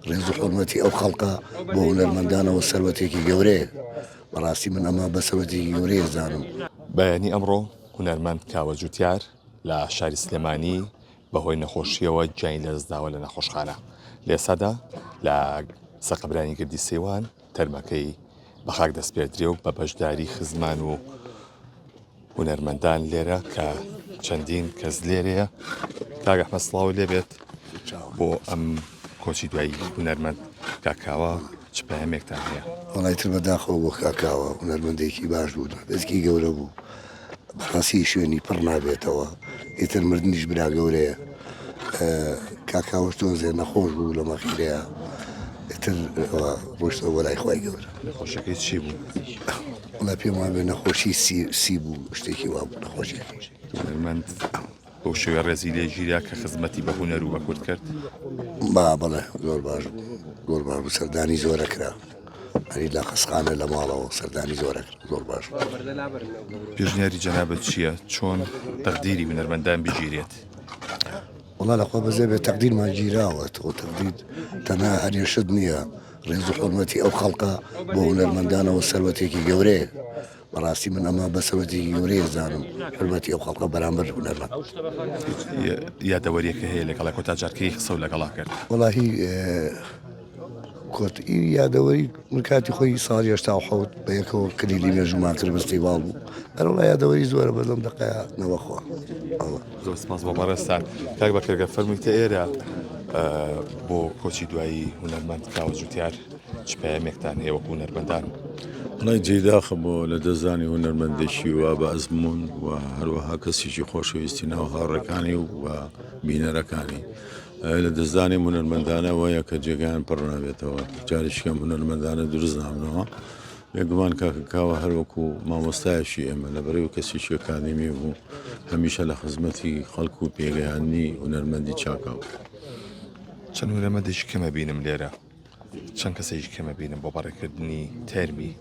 ڕێز و حورمەتی ئەو خەڵکە بۆ هونەرمەندانەوە سەروەتێکی گەورەیە. بەڕاستی من ئەمە بە سەروەتێکی گەورەی ئەزانم. بەیانی ئەمڕۆ هونەرمەند کاوە جوتیار لە شاری سلێمانی بەهۆی نەخۆشییەوە گیانی لەدەستداوە لە نەخۆشخانە. لە ئێستادا لە سەرقەبرانی گردی سەیوان تەرمەکەی بە خاک دەسپێردرێ و بە بەشداری خزمان و هونەرمەندان لێرە کە چەندین کەس لێرەیە. کاک ئەحمەد سڵاو لێبێت بۆ ئەم کۆچی دوایی هونەرمەند کاک کاوە چ پەیامێکتان هەیە؟ وەڵای تر بەداخەوە بۆ کاک کاوە هونەرمەندێکی باش بوو دەستکی گەورە بوو بەڕاستی شوێنی پڕ نابێتەوە ئیتر مردنیش برا گەورەیە کاک کاوەش تۆزێ نەخۆش بوو لە مەخیرەیە ئیتر ڕۆشتەوە بۆ لای خوای گەورە. نەخۆشەکەی چی بوو؟ وەڵا پێم وابێ نەخۆشی سی سی بوو شتێکی وا بوو نەخۆشیەکەی. هونەرمەند بەو شێوەیە ڕێزی لێ گیرا کە خزمەتی بە هونەر و بە کورد کرد؟ با بەڵێ زۆر باش بوو زۆر باش بوو سەردانی زۆرە کرا ئەری لە خەسخانە لە ماڵەوە سەردانی زۆرە کرا زۆر باش بوو. پێشنیاری جەنابت چییە چۆن تەقدیری هونەرمەندان بگیرێت؟ وەڵا لەخوا بەزێ بێ تەقدیرمان گیراوە تۆ تەقدیر تەنها هەرێ شت نییە ڕێز و حورمەتی ئەو خەڵکە بۆ هونەرمەندانەوە سەروەتێکی گەورەیە بەڕاستی من ئەمە بە سەروەتێکی گەورەی ئەزانم حورمەتی ئەو خەڵکە بەرامبەر هونەرمەند. یادەوەریەکە هەیە لەگەڵا کۆتا جار کەی قسەو لەگەڵا کرد؟ وەڵاهی کۆت ئی یادەوەری من کاتی خۆی ساڵی 87 بە یەکەوە کلیلی مێژوومان کرد فستیڤاڵ بوو ئەرەوەڵا یادەوەری زۆرە بەس لەم دەقەیە نەوەخوا ئەوە. زۆر سپاس بۆ بەڕێزتان کاک بەکر گەر فەرموویتە ئێرە بۆ کۆچی دوایی هونەرمەند کاوە جوتیار چ پەیامێکتان هەیە وەکو هونەرمەندان؟ وەڵای جێی داخە بۆ لە دەستدانی هونەرمەندێکی وا بە ئەزموون و هەروەها کەسێکی خۆشەویستی ناو هاوڕێکانی و بینەرەکانی لە دەستدانی هونەرمەندانە وایە کە جێگایان پڕ نابێتەوە جارێکی کەم هونەرمەندانە دروست نابنەوە بێگومان کاکە کاوە هەر وەکو مامۆستایەکی ئێمە لەبەرەوەی کەسێکی ئەکادیمی بوو هەمیشە لە خزمەتی خەڵک و پێگەیاندنی هونەرمەندی چاکە بوو. چەند هونەرمەندێکی کەمە بینم لێرە چەند کەسێکی کەمە بینم بۆ بەڕێکردنی تەرمی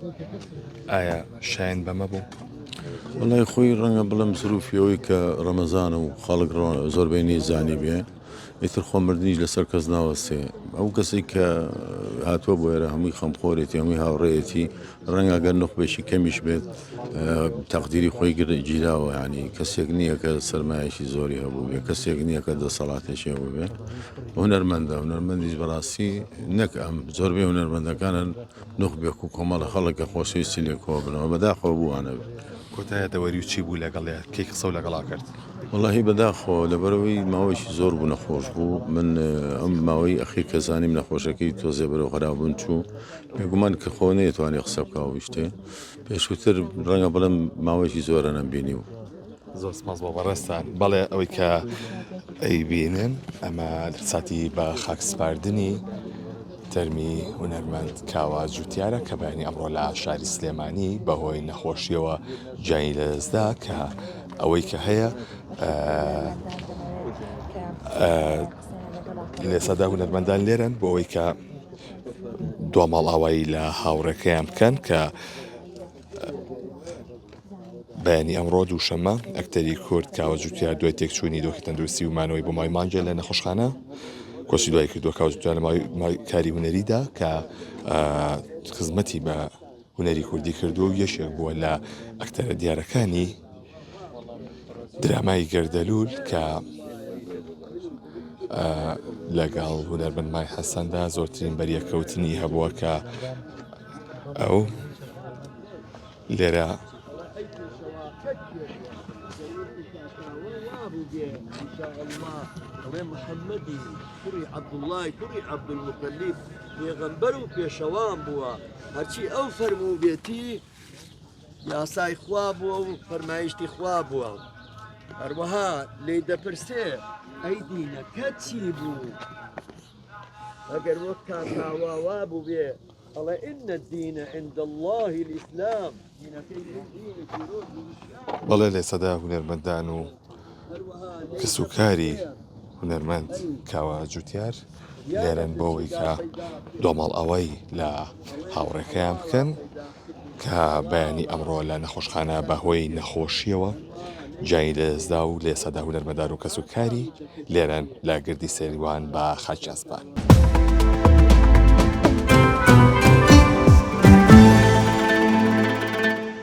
ئایا شایەن بەمە بوو؟ وەڵای خۆی ڕەنگە بڵێم زروفی ئەوەی کە ڕەمەزانە و خەڵک زۆربەی نەیزانی بێ ئیتر خۆ مردنیش لەسەر کەس ناوەستێ ئەو کەسێک کە هاتووە بۆ ئێرە هەمووی خەمخۆرێتی هەمووی هاوڕێیەتی ڕەنگە گەر نوخبێکی کەمیش بێت تەقدیری خۆی گیراوە ینی کەسێک نییە کە سەرمایەکی زۆری هەبوو بێ کەسێک نییە کە دەسەڵاتێکی هەبوو بێ هونەرمەندە هونەرمەندیش بەڕاستی نەک ئەم زۆربەی هونەرمەندەکانن نوخبێک و کۆمەڵە خەڵک کە خۆشەویستی لێ کۆبنەوە بەداخەوە بووانە بێت. کۆتا یادەوەری و چی بوو لەگەڵیا کەی قسەو لەگەڵا کرد؟ وەڵاهی بەداخەوە لەبەرئەوەی ماوەیەکی زۆر بوو نەخۆش بوو من ئەم ماوەی ئەخیر کە زانیم نەخۆشەکەی تۆزێ بەرەو خراپبوون چوو بێگومان کە خۆ نەیەتوانی قسە بکا و شتێ پێشووتر ڕەنگە بڵێم ماوەیەکی زۆرە نەمبینی و. زۆر سپاس بۆ بەڕێزتان. بەڵێ ئەوەی کە ئەیبینن ئەمە ساتی بە خاک سپاردنی تەرمی هونەرمەند کاوە جوتیارە کە بەیانی ئەمڕۆ لە شاری سلێمانی بەهۆی نەخۆشیەوە گیانی لەدەستدا کە ئەوەی کە هەیە لێسەدا هونەرمەندان لێرەن بۆ ئەوەی کە دوا ماڵئاوایی لە هاوڕێکەیان بکەن کە بەیانی ئەمڕۆ دووشەممە، ئەکتەری کورد کاوە جوتیار دوای تێکچوونی دۆخی تەندروستی و مانەوەی بۆ ماوەی مانگێ لە نەخۆشخانە کۆچی دوای کردووە. کاوە جوتیار لە ماوەی کاری هونەریدا کە خزمەتی بە هونەری کوردی کردووە و یەکێک بووە لە ئەکتەرە دیارەکانی درامای گەردەلوول کە لەگەڵ هونەرمەند مای حەسەندا زۆرترین بەریەککەوتنی هەبووە کە ئەو لێرە پێغەمبەر و پێشەوان بووە هەرچی ئەو فەرمووبێتی یاسای خوا بووە و فەرمایشتی خوا بووە هەروەها لێی دەپرسێ ئەی دینەکە چی بوو ئەگەر وەک کاکاوا وا بووبێ ئەڵێ ان الدین عند اللە الاسلام دینەکەی دینی پیرۆز و ئیسلام. بەڵێ لە ئێستادا هونەرمەندان و کەسوکاری هونەرمەند کاوە جوتیار لێرەن بۆ ئەوەی کە دوا ماڵئاوایی لە هاوڕێکەیان بکەن کە بەیانی ئەمڕۆ لە نەخۆشخانە بەهۆی نەخۆشیەوە گیانی لەدەستدا و لە ئێستادا هونەرمەندان و کەسوکاری لێرەن لە گردی سەیروان بە خاکیان سپارد.